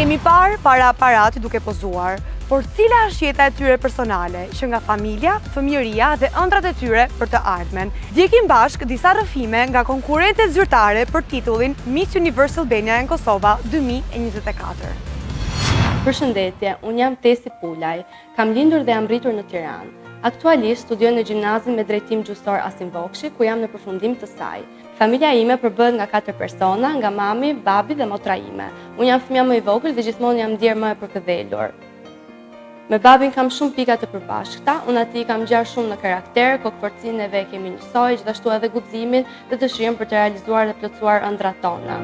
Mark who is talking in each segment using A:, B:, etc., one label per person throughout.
A: Kemi parë para aparatit duke pozuar, por cila është jeta e tyre personale, që nga familja, fëmijëria dhe ëndrrat e tyre për të ardhmen. Ndjekim bashkë disa rrëfime nga konkurrentet zyrtare për titullin Miss Universe Albania and Kosova 2024.
B: Përshëndetje, unë jam Tesi Pulaj. Kam lindur dhe jam rritur në Tiranë. Aktualisht studioj në gjimnazin me drejtim gjuhësor Asim Vokshi, ku jam në përfundim të saj. Familja ime përbëhet nga katër persona, nga mami, babi dhe motra ime. Unë jam fëmija më i vogël dhe gjithmonë jam ndjerë më e përkëdhelur. Me babin kam shumë pika të përbashkëta, unë atij i kam ngjarë shumë në karakter, kokëfortësinë neve e kemi njësoj, gjithashtu edhe guximin dhe dëshirën për të realizuar dhe plotësuar ëndrrat tona.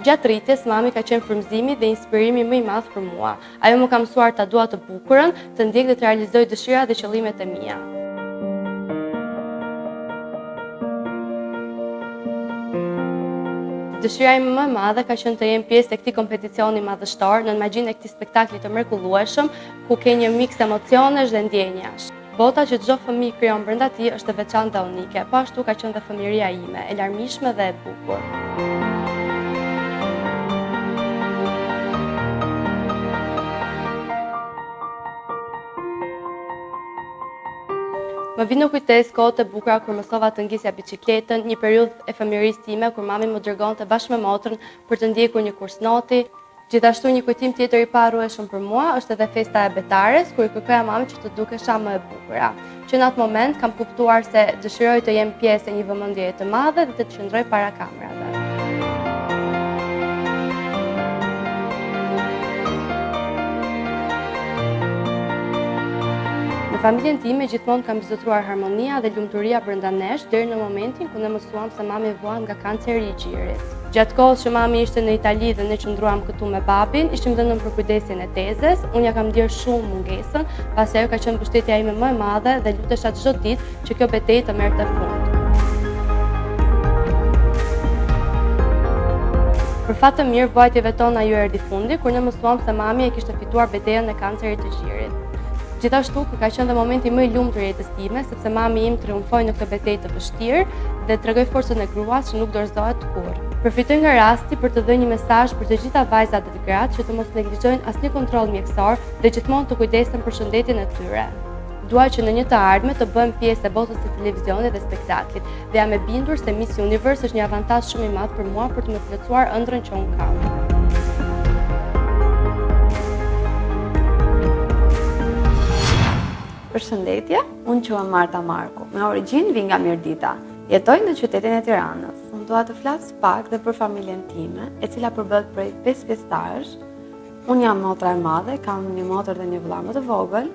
B: Gjatë rritjes, mami ka qenë frymëzimi dhe inspirimi më i madh për mua. Ajo më ka mësuar ta dua të bukurën, të ndjek dhe të realizoj dëshirat dhe qëllimet e mia. Dëshira ime më e madhe ka qenë të jem pjesë e këtij kompeticioni madhështor, nën magjinë e këtij spektakli të mrekullueshëm, ku ke një miks emocionesh dhe ndjenjash. Bota që çdo fëmijë krijon brenda tij është e veçantë dhe unike. Po ashtu ka qenë dhe fëmijëria ime, e larmishme dhe e bukur. Më vijnë në kujtesë kohët e bukura kur mësova të ngisja biçikletën, një periudhë e fëmijërisë time kur mami më dërgonte bashkë me motrën për të ndjekur një kurs noti. Gjithashtu një kujtim tjetër i paharrueshëm për mua është edhe festa e betares, kur i kërkoja mamit që të dukesha më e bukura. Që në atë moment kam kuptuar se dëshiroj të jem pjesë e një vëmendjeje të madhe dhe të qëndroj para kamerave. Në familjen time gjithmonë ka mbizotëruar harmonia dhe lumturia brenda nesh deri në momentin ku ne mësuam se mami vuan nga kanceri i gjirit. Gjatë kohës që mami ishte në Itali dhe ne qëndruam këtu me babin, ishim dhe nën përkujdesjen e tezes. Unë ia kam ndjerë shumë mungesën, pasi ajo ka qenë mbështetja ime më e madhe dhe lutesha çdo ditë që kjo betejë të merrte fund. Për fat të mirë, vuajtjeve tona ju erdhi fundi, kur ne mësuam se mami e kishte fituar betejën e kancerit të gjirit. Gjithashtu, ky ka qenë dhe momenti më i lumtur i jetës time, sepse mami im triumfoi në këtë betejë të vështirë dhe tregoi forcën e gruas që nuk dorëzohet kurrë. Përfitoj nga rasti për të dhënë një mesazh për të gjitha vajzat dhe gratë që të mos neglizhojnë asnjë kontroll mjekësor dhe gjithmonë të kujdesen për shëndetin e tyre. Dua që në një të ardhme të bëhem pjesë e botës së televizionit dhe spektaklit dhe jam e bindur se Miss Universe është një avantazh shumë i madh për mua për të më plotësuar ëndrrën që unë kam.
C: Përshëndetje, unë quhem Marta Marku, me origjinë vij nga Mirdita. Jetoj në qytetin e Tiranës. Unë dua të flas pak dhe për familjen time, e cila përbëhet prej 5 pjesëtarësh. Unë jam motra e madhe, kam një motër dhe një vëlla më të vogël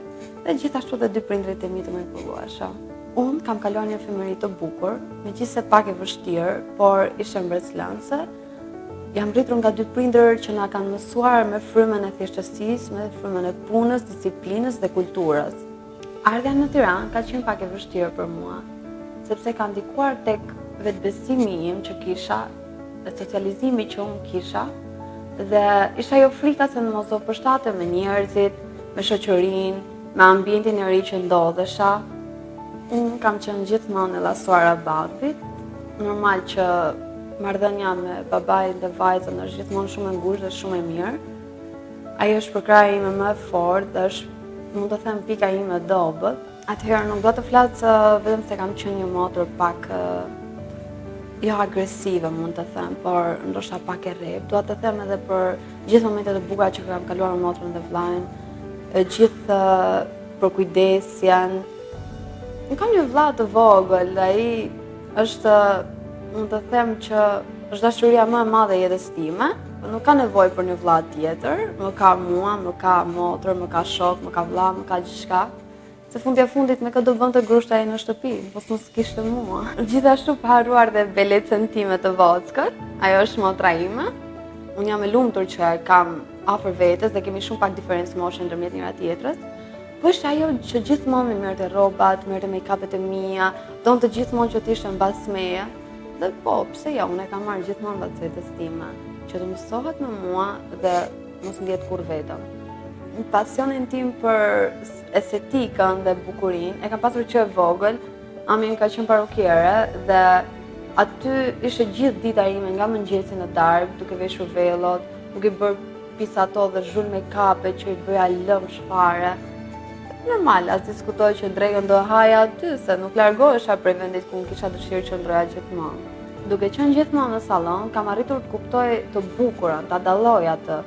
C: dhe gjithashtu dhe dy prindërit e mi të mrekullueshëm. Unë kam kaluar një fëmijëri të bukur, megjithëse pak e vështirë, por ishte mbresëlënëse. Jam rritur nga dy prindër që na kanë mësuar me frymën e thjeshtësisë, me frymën e punës, disiplinës dhe kulturës. Ardhja në Tiranë ka qenë pak e vështirë për mua, sepse ka ndikuar tek vetëbesimi im që kisha, dhe socializimi që unë kisha, dhe ishte ajo frika se mos do përshtatem me njerëzit, me shoqërinë, me ambientin e ri që ndodhesha. Unë kam qenë gjithmonë e lasuara e babit. Normal që marrëdhënia me babain dhe vajzën është gjithmonë shumë e ngushtë dhe shumë e mirë. Ai është përkrahja ime më e fortë dhe është, mund të them, pika ime e dobët. Atëherë nuk do të flas vetëm se kam qenë një motër pak jo agresive mund të them, por ndoshta pak e rreptë. Dua të them edhe për gjithë momentet e bukura që kam kaluar me motrën dhe vllain, gjithë përkujdesjen. Unë kam një vlla të vogël, ai është, mund të them që është dashuria më e madhe e jetës time. Nuk ka nevojë për një vlla tjetër, më ka mua, më ka motër, më ka shok, më ka vlla, më ka gjithçka. Se fundi e fundit me kë do bënte grusht ai në shtëpi, po mos kishte mua. Gjithashtu pa harruar dhe belecën time të vockël, ajo është motra ime. Unë jam e lumtur që e kam afër vetes dhe kemi shumë pak diferencë moshe ndërmjet njëra tjetrës. Po ishte ajo që gjithmonë më merrte rrobat, merrte make-upet e mia, donte gjithmonë që të ishte mbas meje. Dhe po, pse jo, unë e kam marrë gjithmonë mbas vetes time, që të mësohet me mua dhe mos ndihet kurrë vetëm. Pasionin tim për estetikën dhe bukurinë e kam pasur që e vogël. Mami im ka qenë parukiere dhe Aty ishte gjithë dita ime nga mëngjesi në darkë, duke veshur vellot, duke bërë pis ato dhe zhul make-up që i bëja lëmsh fare. Normal, as diskutoj që drekën do haja aty, se nuk largohesha prej vendit ku unë kisha dëshirë që qëndroja gjithmonë. Duke qenë gjithmonë në sallon, kam arritur të kuptoj të bukurën, ta dalloj atë,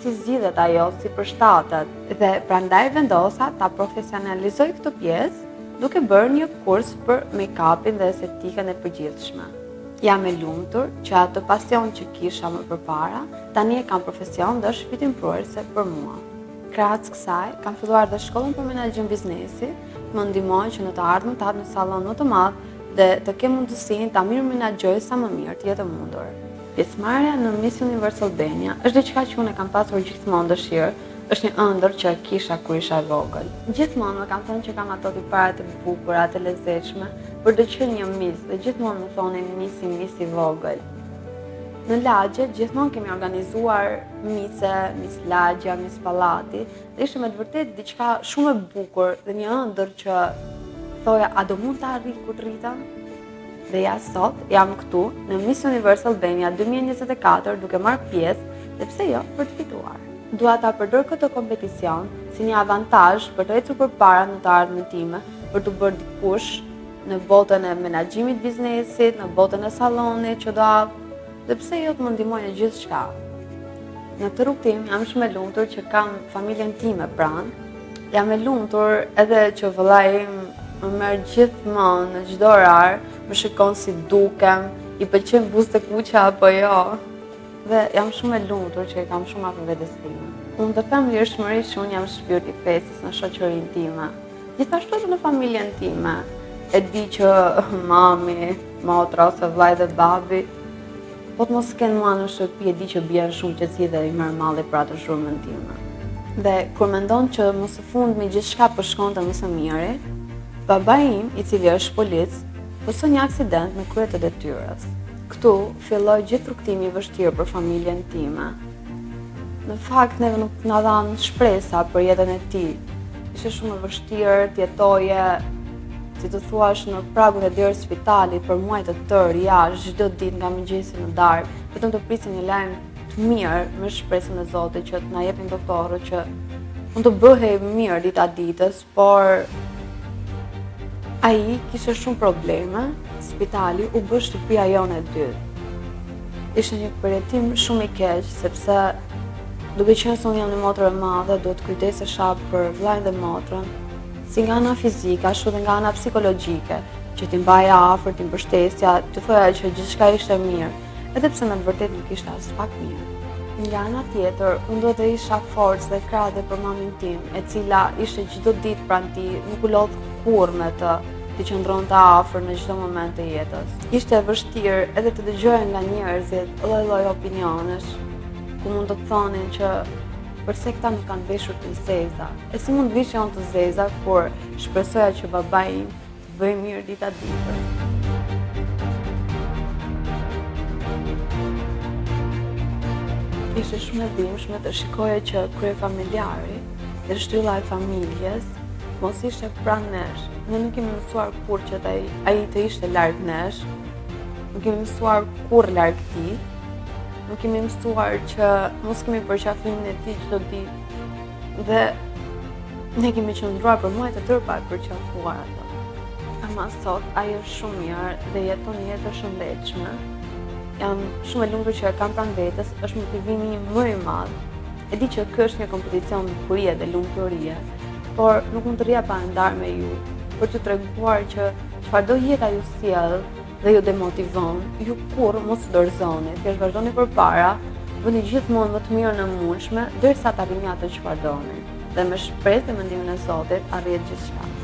C: si zgjidhet ajo, si përshtatet. Dhe prandaj vendosa ta profesionalizoj këtë pjesë duke bërë një kurs për make-upin dhe estetikën e përgjithshme. Jam e lumtur që atë pasion që kisha më përpara, tani e kam profesion dhe është fitimprurëse për mua. Krahas kësaj, kam filluar dhe shkollën për menaxhim biznesi, më ndihmon që në të ardhmen të hap një sallon më të madh dhe të kem mundësinë ta mirë menaxhoj sa më mirë të jetë e mundur. Pjesëmarrja në Miss Universe Albania është diçka që unë e kam pasur gjithmonë dëshirë, është një ëndërr që e kisha kur isha e vogël. Gjithmonë më kanë thënë që kam ato tipare të bukura, të lezetshme, për të qenë një Miss dhe gjithmonë më thonin Missi, Missi vogël. Në lagje gjithmonë kemi organizuar mise, Miss Lagja, Miss Pallati, dhe ishte me të vërtetë diçka shumë e bukur dhe një ëndërr që thoja a do mund ta arrij kur të rritem? Dhe ja sot jam këtu në Miss Universe Albania 2024 duke marrë pjesë dhe pse jo për të fituar. Dua ta përdor këtë kompeticion si një avantazh për të ecur përpara në të ardhmen time, për të bërë dikush në botën e menaxhimit biznesit, në botën e sallonit që do hap, dhe pse jo të më ndihmoj në gjithçka. Në këtë rrugëtim jam shumë e lumtur që kam familjen time pranë. Jam e lumtur edhe që vëllai im më merr gjithmonë në çdo orar, më shikon si dukem, i pëlqen buzët e kuqe apo jo. Dhe jam shumë e lumtur që e kam shumë afër vetes time. Unë të them lirshmërisht që unë jam shpirti i festës në shoqërinë time. Gjithashtu edhe në familjen time. E di që mami, motra ose vllai dhe babi Po të mos kenë mua në shtëpi, e di që bien shumë qetësi dhe i merr malli për atë zhurmën time. Dhe kur mendon që më së fundmi gjithçka po shkonte më së miri, babai im, i cili është polic, pësoi një aksident në krye të detyrës. Këtu filloi gjithë rrugëtimi i vështirë për familjen time. Në fakt, neve nuk na dhanë shpresa për jetën e tij. Ishte shumë e vështirë të jetoje, si të thuash, në pragun e derës spitalit për muaj të tërë, jashtë, çdo ditë nga mëngjesi në darkë, vetëm të prisnim një lajm të mirë me shpresën e Zotit që të na jepin doktorët që mund të bëhej mirë dita ditës, por ai kishte shumë probleme, spitali u bë shtëpia jonë e dytë. Ishte një përjetim shumë i keq, sepse duke qenë se unë jam një motër e madhe, duhet të kujdesesha për vëllain dhe motrën, si nga ana fizike, ashtu dhe nga ana psikologjike, që t'i mbaja afër, t'i mbështesja, të thoja që gjithçka ishte mirë, edhe pse në të vërtetë nuk ishte aspak mirë. Nga ana tjetër, unë duhet të isha forcë dhe krah dhe për mamin tim, e cila ishte çdo ditë pranë tij, nuk u lodh kurrë me të, t'i qëndronte afër në çdo moment të jetës. Ishte e vështirë edhe të dëgjoje nga njerëzit lloj-lloj opinionesh, ku mund të thonin që përse këta nuk kanë veshur të zeza. E si mund të vishja unë të zeza kur shpresoja që babai im të bëhej mirë dita ditës. Ishte shumë e dhimbshme të shikoje që kryefamiljari dhe shtylla e familjes mos ishte pranë nesh. Ne nuk kemi mësuar kurrë që ai, ai të ishte larg nesh. Nuk kemi mësuar kurrë larg tij. Nuk kemi mësuar që mos kemi përqafimin e tij çdo ditë. Dhe ne kemi qëndruar për muaj të tërë pa e përqafuar atë. Ama sot ai është shumë mirë dhe jeton një jetë të shëndetshme. Jam shumë e lumtur që e kam pranë vetes, është motivimi më i madh. E di që ky është një kompeticion bukurie dhe lumturie, por nuk mund të rrija pa e ndarë me ju, për t'ju treguar që çfarëdo jeta ju sjell, dhe ju demotivon, ju kurrë mos u dorëzoni, thjesht vazhdoni përpara, bëni gjithmonë më të mirën e mundshme derisa të arrini atë çfarë doni. Dhe me shpresë dhe me ndihmën e Zotit arrihet gjithçka.